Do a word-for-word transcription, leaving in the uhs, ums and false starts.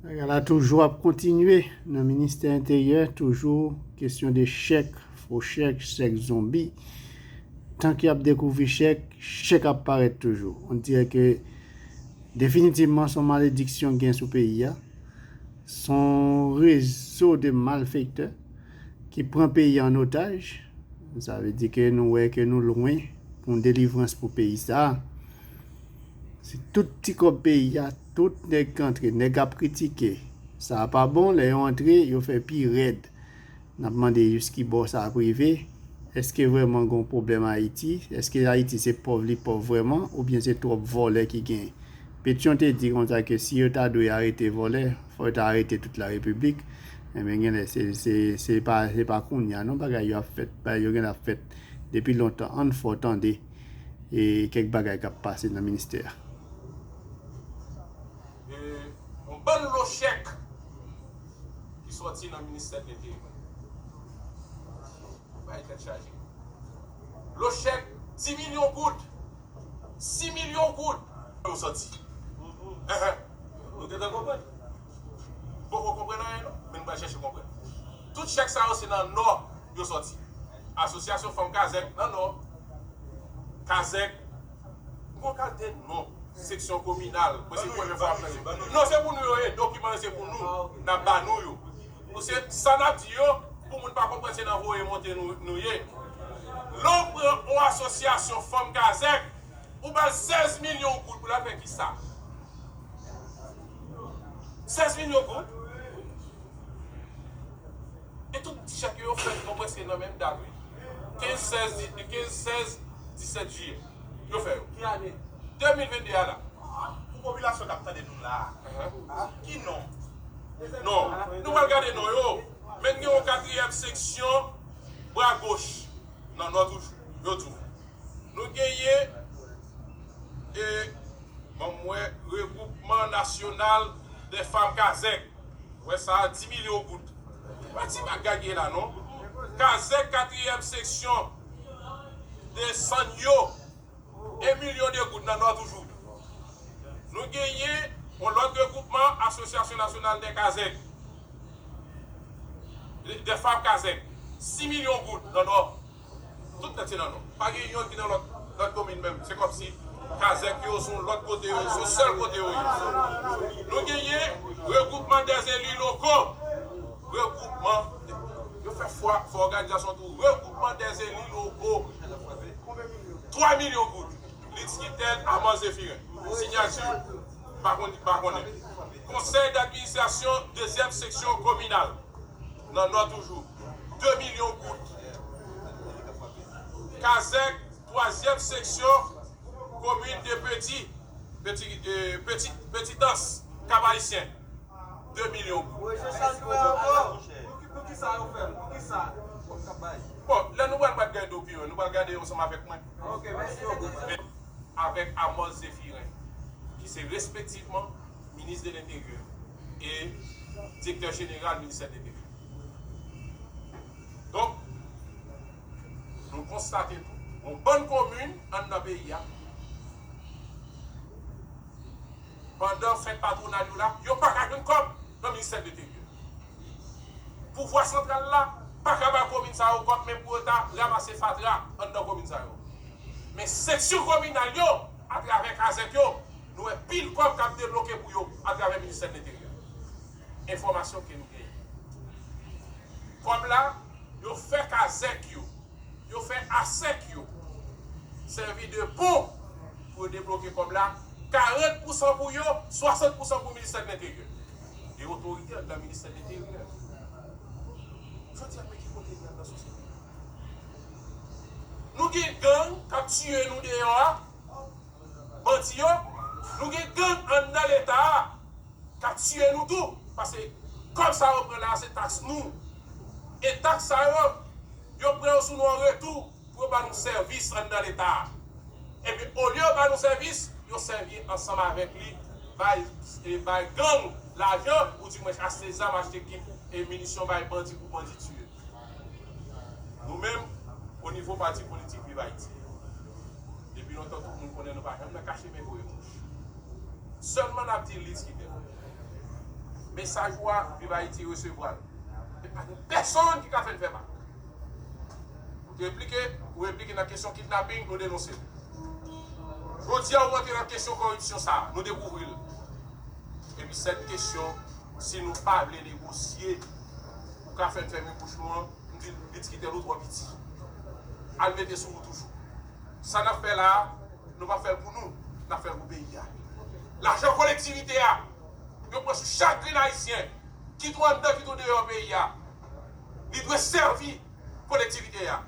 Bagay la toujou ap kontinye nan ministè enteryè, toujou kesyon de chèk, fo chèk, chèk zonbi. Tan ke y ap dekouvri chèk, chèk ap parèt toujou. On dirè ke definitivman se yon malediksyon gen sou peyi a. Se yon rezo de malfektè ki pran peyi a an otaj. Sa vle di ke nou wè ke nou lwen pou yon delivrans pou peyi sa a. Se tout ti kòb peyi a, tout nèg k antre, nèg ap kritike. Sa a pa bon, lè yo antre, yo fè pi rèd. N ap mande jis ki bò sa ap rive. Èske vrèman gen yon pwoblèm Ayiti? Èske Ayiti se pòv li pòv vrèman? Oubyen se twòp vòlè ki genyen? Petyon te di konsa ke si yo ta dwe arete vòlè, fò yo ta arete tout la repiblik. Enben, genlè, se, se, se pa, se pa kounye a, non, bagay yo ap fèt, bagay yo genlè ap fèt depi lontan. Ann fò tande, e, kèk bagay k ap pase nan ministè a. E, yon bann lo chèk ki sòti nan ministè de lenteryè. Bay tèt chaje. Lo chèk dis milyon goud. Sis milyon goud. Yo sòti. Enhen. Ou gentan konprann? Poko konprann anyen, non. Men nou pral chèche konprann. Tout chèk sa yo se nan Nò yo sòti. Asosyasyon Fanm Kazèk nan Nò. Kazèk. Gon kalite non. Seksyon kominal. Mwen se premye fwa m tande. Non, se pou nou yo ye. Dokiman yo se pou nou. N ap ba nou yo. Nou se sa n ap di yo, pou moun pa konprann se nan voye monte nou, nou ye. Lè w pran yon asosyasyon fanm kazèk, ou ba l sèz milyon goud pou l al fè kisa? Sèz milyon goud? E tout ti chèk yo, yo fèt bon prèske nan menm dat, wi. Kenz, sèz, di-, kenz, sèz, disèt jiyè. Yo fè yo. Ki ane? De mil venn de a la. Pou popilasyon k ap tande nou la a, ki non? Non. Nou pral gade non yo. Men gen yon katriyèm seksyon bra goch nan Nò toujou. Yo tou. Nou genyen, e, ban m wè, Regroupement National des Femmes Kazèk. Wè sa a, dis milyon goud. Pa ti bagay gen la, non. Kazèk katriyèm seksyon desann yo. En milyon de goud nan Nò toujou. Nou genyen yon lòt regwoupman, Association Nationale des Kazèk, des Femmes Kazèk, sis milyon goud nan Nò. Tout nèt se nan Nò. Pa gen yonn ki nan lòt, lòt komin menm. Se kòmsi Kazèk yo se yon lòt kote yo, se yon sèl kote yo ye. Nou genyen Regroupement des Élus Locaux. Regwoupman, yo fè fwa, fè òganizasyon tou. Regroupement des Élus Locaux. Twa milyon goud. Litskitel Armand Zéphirin. Siyati. Pa konn, pa konnen. Conseil d'administration, deuxième section communale. Nan Nò toujou. De milyon goud. Kazèk, twazyèm seksyon, komin de Peti, Peti, e, Peti, Petitans, Kap Ayisyen. De milyon goud. Pou ki, pou ki sa yo fè l? Pou ki sa? Bon, lè nou pral, pral gade dokiman, nou pral gade yo ansanm avèk mwen. Ok, mèsi bokou. Avèk Amos Zéphirin, ki se respektivman minis de lenteryè e direktè jeneral ministè de lenteryè. Donk, nou konstate tou, yon bann komin anndan peyi a, pandan fèt patwonal yo la, yo pa ka jwenn kòb nan ministè de lenteryè. Pouvwa santral la pa ka ba komin sa yo kòb, men pou yo ta ranmase fatra anndan komin sa yo. Men seksyon kominal yo, atravè kazèk yo, nou wè pil kòb k ap debloke pou yo atravè ministè de lenteryè. Enfòmasyon ke nou genyen. Kòb la, yo fè kazèk yo, yo fè asèk yo sèvi de pon pou yo debloke kòb la, karant pousan pou yo, swasant pousan pou ministè de lenteryè. Gen otorite anndan ministè de lenteryè. Jodi a, men ki kote n ye anndan sosyete a? Nou gen gang k ap tiye nou deyò a, bandi yo, nou gen gang anndan leta a k ap tiye nou tou, paske kòb sa yo pran la, se taks nou. E taks sa yo, yo pran yo sou nou an retou pou yo ba nou sèvis anndan leta a. Epi, olye yo ba nou sèvis, yo sèvi ansanm avèk li, bay, e bay gang lajan, oudimwens achte zam, achte ekip e minisyon, bay bandi pou bandi tiye. Nou menm, o nivo pati politik Viv Ayiti, depi lontan tout moun konnen nou pa janm nan kache men voye mouch. Sèlman n ap di Litskitel. Mesaj ou a, Viv Ayiti resevwa l. E pa gen pèsonn ki ka fè n fè mal. Ou te enplike, ou enplike nan kesyon kidnaping, nou denonse l. Jodi a, ou rantre nan kesyon kòripsyon sa a, nou dekouvri l. Epi sèt kesyon, si nou pa vle negosye, ou ka fè n fèmen bouch nou an, m di l, li ti kite nou twò piti. Al mete sou ou toujou. Sa n ap fè la a, nou p ap fè l pou nou, n ap fè l pou peyi a. Lajan kolektivite a, yo pran sou chak grenn ayisyen, kit ou anndan, kit ou deyò peyi a. Li dwe sèvi kolektivite a.